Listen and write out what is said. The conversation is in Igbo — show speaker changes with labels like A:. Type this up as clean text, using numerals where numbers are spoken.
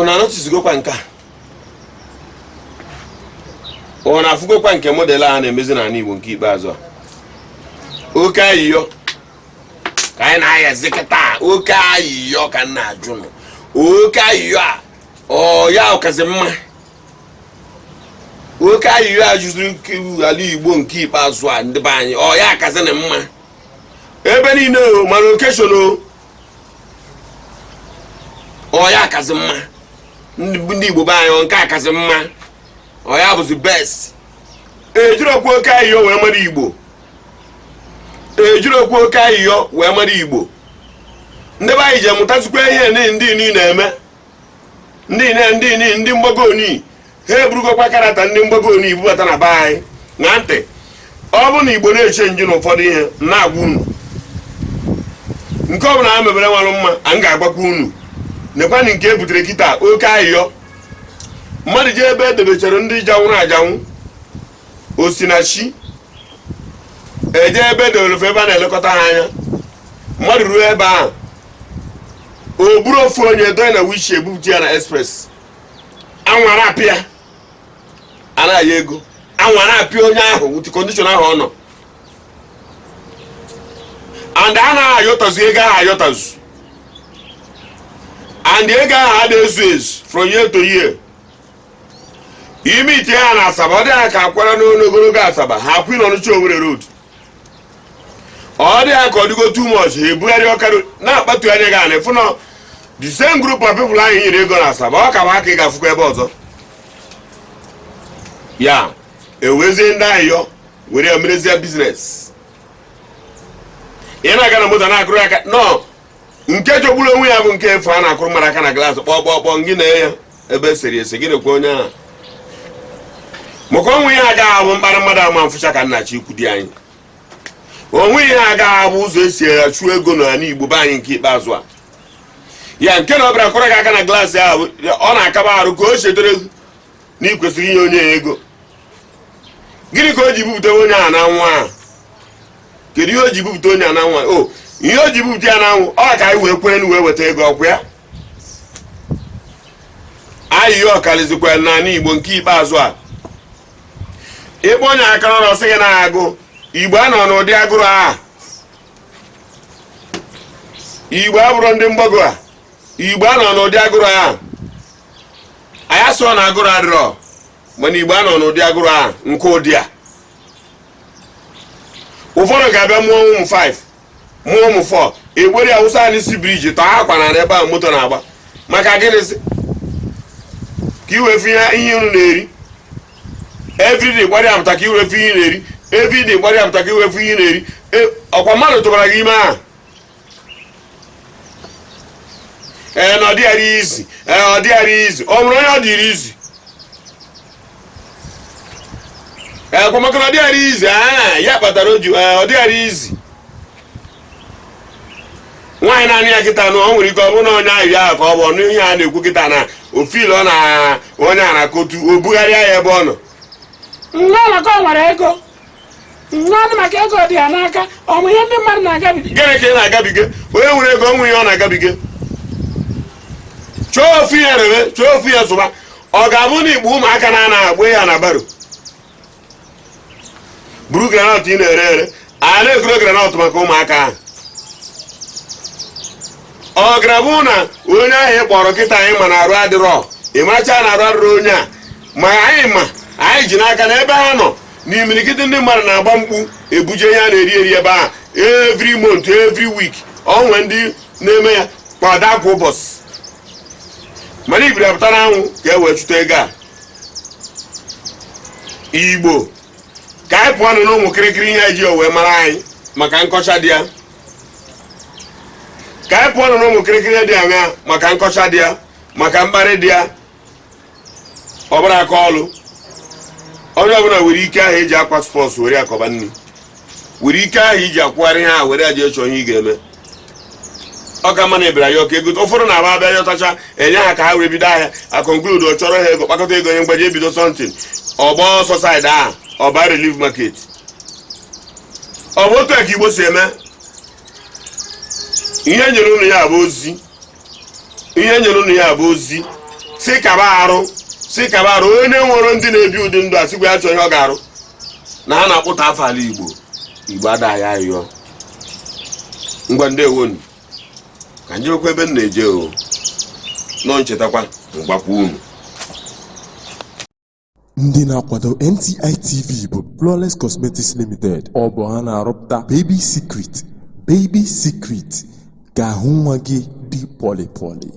A: Unu anọtizigokwa nke a? Unu afụgokwa nke model a na-emezi n'ala Igbo nke ikpeazụ a? Oke ayịyọ ka anyị na-ayazi kịta. Oke ayịyọ ka m na-ajụ nụ, oke ayịyọ a, ọ ya ọkazi mma? Oke ayịyọ a juziri ala Igbo nke ikpeazụ a, ndị be anyị, ọ ya akazi na mma ebe niile o, mana occasion o, ọ ya akazi mma? Ndị Igbo be anyị, ọ nke akazi mma? Ọ ya bụzi best? Ejirokwa oke ayịyọ wee mara Igbo. Ejirokwa oke ayịyọ wee mara Igbo. Ndị be anyị ji amụtazikwa ihe ndị niile na-eme, ndị ne ndị ni ndị mgbago oni ha eburugokwa karata ndị mgbago oni bubata na be anyị. Na ntị, ọ bụ na Igbo na-eche nji na ụfọdụ ihe na-agwa unu, nke ọ bụla ha mebere nwarụ mma, a m ga-agbakwa unu. Nekwanụ nke e butere kịta, oke ayịyọ. Mmadụ jee ebe edebechara ndị janwụrụ ajanwụ, osinachi eje ebe edebere ebe a na-elekọta ha anya, mmadụ ruo ebe ahụ, o buru ofu onye doye na wheelchair, ebupụta ya na express, anwara apịa, anaghị ego, anwara apịa onye ahụ with condition ahụ ọ nọ, and a naghị ayọtazu ego ahụ ayọtazu, and ego ahụ adịghị ezu ezu from year to year. Ime itinye ha na Asaba, ọ dị ha ka akwara n'olu ogologo Asaba ha akwụ n'Ọnịcha Owerri road, ọ dị ha ka ọ dịgo too much, ha ebugharị ọkara na-akpatu anya gị ana ịfụ na the same group of people ahụ nyere ego na Asaba, ọ ka bụ aka ị ga-afụkwa ebe ọzọ. Ya ewezie ndị ayọ were ya merezie business. Ị na-aga na moto na-akụrụ aka nọ, nke jọgburu onwe ya bụ nke efu a na-akụrụ mmadụ aka na glass, kpọọ kpọọ kpọọ ngị na ya ebe esere ese gị nekwa onye ahụ, maka onwe ihe agaghị abụ mkparị mmadụ ama mfụcha ka nna chi ikwu di anyị. Onwe ihe agaghị abụ ụzọ esi achụ ego n'ala Igbo be anyị nke ikpeazụ a. Ya nke na ọ bịara kụrụ gị aka na glass ahụ, ọ na-akaba arụ ka o chetara na ị kwesịrị inye onye ya ego. Gịnị ka o ji bupụta onye a na nwa a? Kedu ihe o ji bupụta onye a na nwa o? Ihe o ji bupụta ya n'anwụ, ọ ka anyị wee kwere wee weta ego ọkwa ya. Ayịyọ ọkalizikwa n'ala Igbo nke ikpeazụ a. Ịkpọ onye aka n'ọrụ, sị gị na-agụ Igbo a nọ n'ụdị agụrụ a. Igbo abụrụ ndị mgbago a. Igbo a nọ n'ụdị agụrụ a. Anyị asụọ na agụrụ adịrọ, mana Igbo a nọ n'ụdị agụrụ a nke ụdị a. Ụfọdụ ga-abịa mụọ ụmụ 5, mụọ ụmụ 4, egbere ya wụsa n'isi bridge, tọọ akwa na ebe ahụ moto na-agba. Maka gịnịzi? Ka iwee fụ ihe unu na-eri everyday. Gbara ya pụta ka iwee fụ ihe ị na-eri everyday. Gbara ya pụta ka iwee fụ ihe ị na-eri. Ọkwa mmadụ tụbara gị ime ahụ. Ee, na ọ dịghara izi. Ee, ọ dịghara izi. Ọ nwere onye ọ dịrị izi? Ee, kwa maka na ọ dịghara izi. Ee, ya kpatara o ji, ee, ọ dịghara izi. Nwaanyị naanị ya kịta nụ, ọ nwere ike ọ bụrụ na onye ahụ ya ka ọ bụ ọnụ ihe a na-ekwu kịta na ofil ọ na onye a na-akọtu, o bugharịa ya ebe ọ nọ.
B: Nnọọ, maka ọ nwere ego, nnọọ maka ego dị ya n'aka, ọ bụ ihe ndị mmadụ na-agabiga.
A: Gịnị ka ị na-agabiga? Onye nwere ego, onwe ihe ọ na-agabiga. Chọọ ofu ihe rebe, chọọ ofu ihe zụba. Ọ ga-abụ na Igbo ụmụaka na-ana agba ya na barrow buru groundnut ị na-ere ere, a na-egoro groundnut maka ụmụaka ahụ. Ọ gara bụ na onye ahụ ị kpọrọ kịta, anyị ma na arụ adịrọ, ịmacha na arụ adịrọ onye a, ma anyị ma anyị ji n'aka na ebe ha nọ na imirikiti ndị mmadụ na-agba mkpu ebuje ihe a na-eri eri ebe ahụ every month, every week. Onwe ndị na-eme ya kwada kwa ụbọchị, mana ibiri apụta n'anwụ ka e wee chụta ego a. Igbo, ka anyị pụọ nụ n'ụmụ kịrịkịrị ihe eji wee mara anyị maka nkọcha dị ya. Ka anyị pụọ nụ n'ụmụ kịrịkịrị dị aṅa maka nkọcha dị ya, maka mkparị dị ya. Ọ bụrụ aka ọlụ, onye ọbụla were ike ahụ eji akwa sports were akọba nri, were ike ahụ iji akwụgharị ha, were ya jee chọọ ihe ị ga-eme. Ọ ka mma na ebere ya ọka ego. Ụfọdụ na-aba abịa yọtacha, enye ha ka ha were bido ahịa. A conclude, ọ chọrọ ha ego, kpakọta ego, onye mgbaji ebido something, ọgba ọsọ side ahụ, ọba relief market. Ọ bụ otu a ka Igbo si eme ihe. Nyere unu ya bụ ozi, ihe nyere unu ya bụ ozi. Si kaba arụ, si kaba arụ. Onye nwere ndị na-ebi ụdị ndụ a, sịkwa ya chọọ ihe ọ ga-arụ na ha na-akpụta afọ ala Igbo. Igbo adaghị ayọ. Ngwa, ndewonu, ka njebekwa ebe m na-eje. O nọ nchetakwa mgbakwa unu.
C: Ndị na-akwado NTI TV bụ Flawless Cosmetics Limited. Ọ bụ ha na-arụpụta Baby Secret. Baby Secret ga-ahụ nwa gị dị pọlị pọlị.